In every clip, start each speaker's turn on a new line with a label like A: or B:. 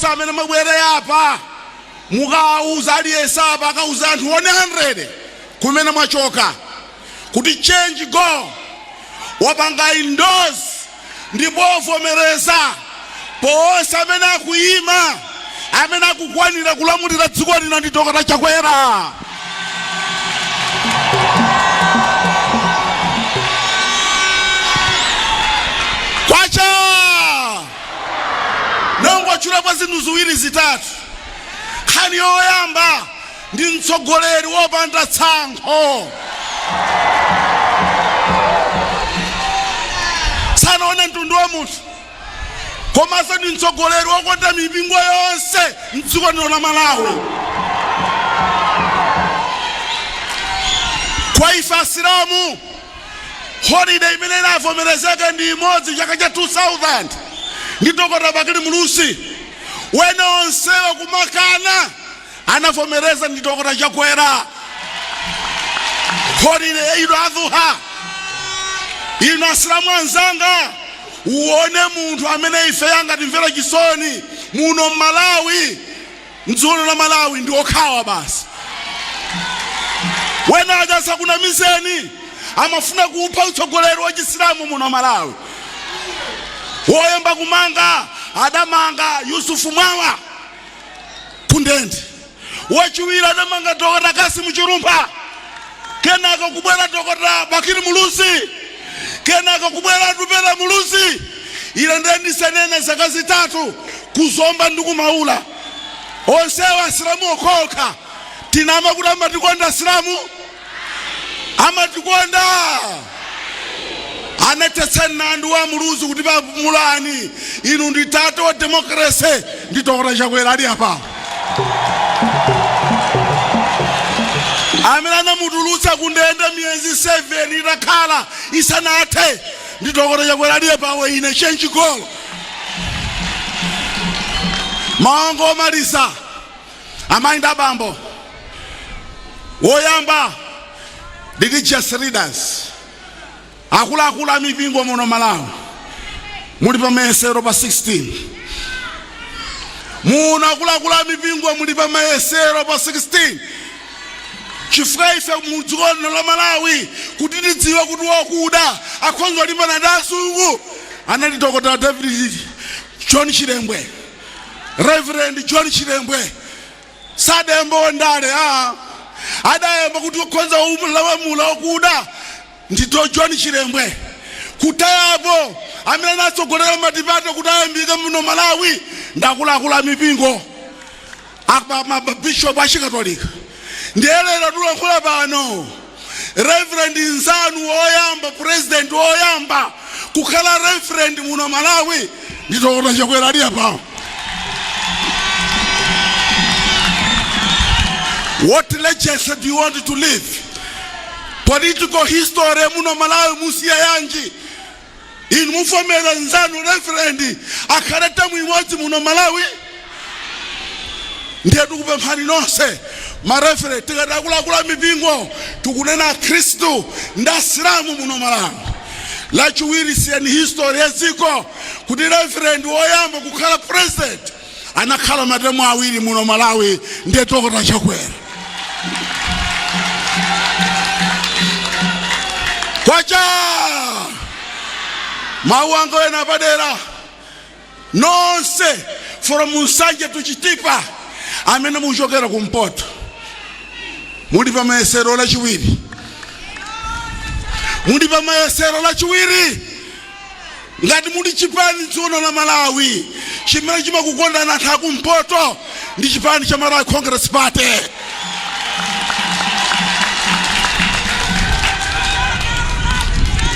A: Nonse amene mwabwera apa, mukawuza aliyense apa, akauza anthu 100 kumene mwachoka kuti change go wapanga endorse ndipo vomereza ponse amene akuyima, amene akukwanira kulamulira dziko lino ndi Dr. Chakwera. Kwacha nongotchulapo zinthu ziwiri zitatu. Nkhani yoyamba, ndi mtsogoleri wopanda tsankho, sanaone mtundu wa munthu, komanso ndi mtsogoleri wokonda mipingo yonse mdziko lino la Malawi. Kwa ife Asilamu, holiday imene inavomerezeka ndi imodzi chaka cha 2000 ndi Dr. Bakili Muluzi. Wene onsewa kumakana, anavomereza ndi Dr. Chakwera holiday Eid Adhuha. Inu Asilamu anzanga, uone munthu amene ife yangatimvera chisoni muno Mmalawi, mdziko la Malawi, ndi okhawa basi. Wena achasakunamizeni, amafuna kupha utsogoleri wa Chisilamu muno Malawi. Woyamba kumanga adamanga Yusufu Mwawa kundende, wachiwiri adamanga Dr. Kasimu Chilumpha, kenaka kubwera Dr. Bakili Muluzi, kenaka kubwera Atupele Muluzi. Ile ndiye ndisanene zaka 3 kuzomba ndi kumaula, onsewa Asilamu okhaokha. Tinama kuti amatikonda Asilamu? Amatikonda? Anathetsa mlandu wa Muluzi kuti pamulani inu ndi tate wa democracy ndi Dr. Chakwera ali apa, amene anamutulutsa kundende miyezi 7 itakhala isanathe ndi Dr. Chakwera ali apawe. Ine change goal maongo omaliza, amayi ndi abambo, woyamba, religious leaders, akuluakulu a mipingo muno Malawi, muli pa mayesero pa 16 muno. Akuluakulu a mipingo muli pa mayesero pa 16, chifukwa ife mu dziko lino la Malawi, kuti tidziwe kuti wakuda akhonza kulimbana ndi azungu, anali Dr. David John Chilembwe, Reverend John Chilembwe. Sadayamba wandale, a adayamba kuti ukhonza lamula wakuda ndi John Chilembwe. Kutayapo amene anatsogolera multiparty kuti ayambike muno Malawi ndi akuluakulu a mipingo, mabishopu achikatolika. Ndiye lero tulankhula pano, reverend nzanu woyamba, president woyamba kukhala reverend muno Malawi ndi Dr. Chakwera ali apawo. What legacy do you want to leave? Political history muno Malawi musiya yanji? Inu mufomera nzanu reverend akhale term imodzi muno Malawi? Ndiye tikupemphani nonse ma reverend, tikati akuluakulu a mipingo tikunena Akhristu ndi Asilamu muno Malawi. Lachiwiri, siyani history ya dziko kuti reverend woyamba kukhala president anakhala ma term awiri muno Malawi ndiye Dr. Chakwera. Kwacha! Mawu anga ena padera, nonse from Nsanje to Chitipa amene muchokera kumpoto, muli pa mayesero lachiwiri, muli pa mayesero lachiwiri. Ngati muli chipani dziko la Malawi chimene chimakukondana anthu akumpoto, ndi chipani cha Malawi Congress Party.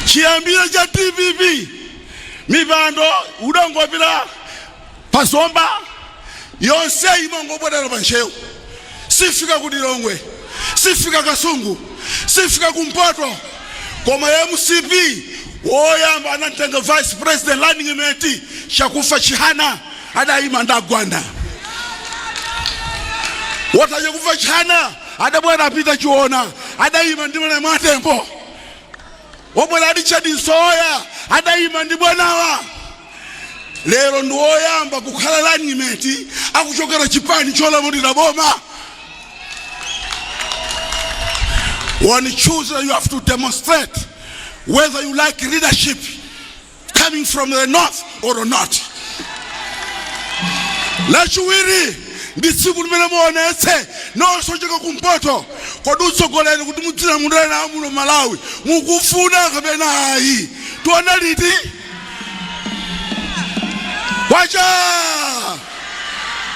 A: Chiyambire cha DPP, mipando udangopita pazomba yonse, imangobwerera pa Ntcheu, sifika ku Lilongwe, sifika Kasungu, sifika kumpoto. Koma MCP, woyamba anatenga vice president running mate Chakufa Chihana, adayima ndagwanda wota Chakufa Chihana, adabwera apita Chiona, adayima ndi mwana mwatembo. Wobwera Richard Nsoya, adayima ndi bwanawa. Lero ndi woyamba kukhala running mate akuchokera chipani cholamulira boma. On Tuesday you have to demonstrate whether you like leadership coming from the north or not. Lachiwiri ndi tsiku limene muonetse nonse ochoka kumpoto, kodi utsogoleri kuti mudzilamulira nawo muno Malawi mukufuna kapena ayi? Tiona liti? Kwacha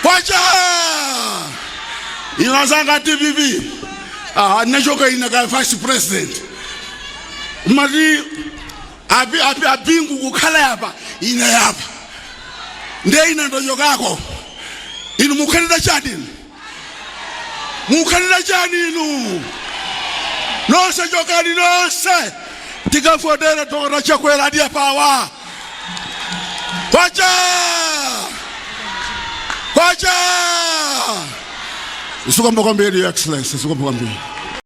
A: kwacha! Ino azanga DPP, ah, nachoka ina ka vice president mati api api abingu kukhala yapa, ine yapa, ndiye ine ndochokako. Inu mukhalira chani? Inu mukhalira chani? Inu nonse chokani, nonse tikavotera Dr. Chakwera adiye pawa. Kwacha kwacha! Zikomo kwambiri, Your Excellency, zikomo kwambiri.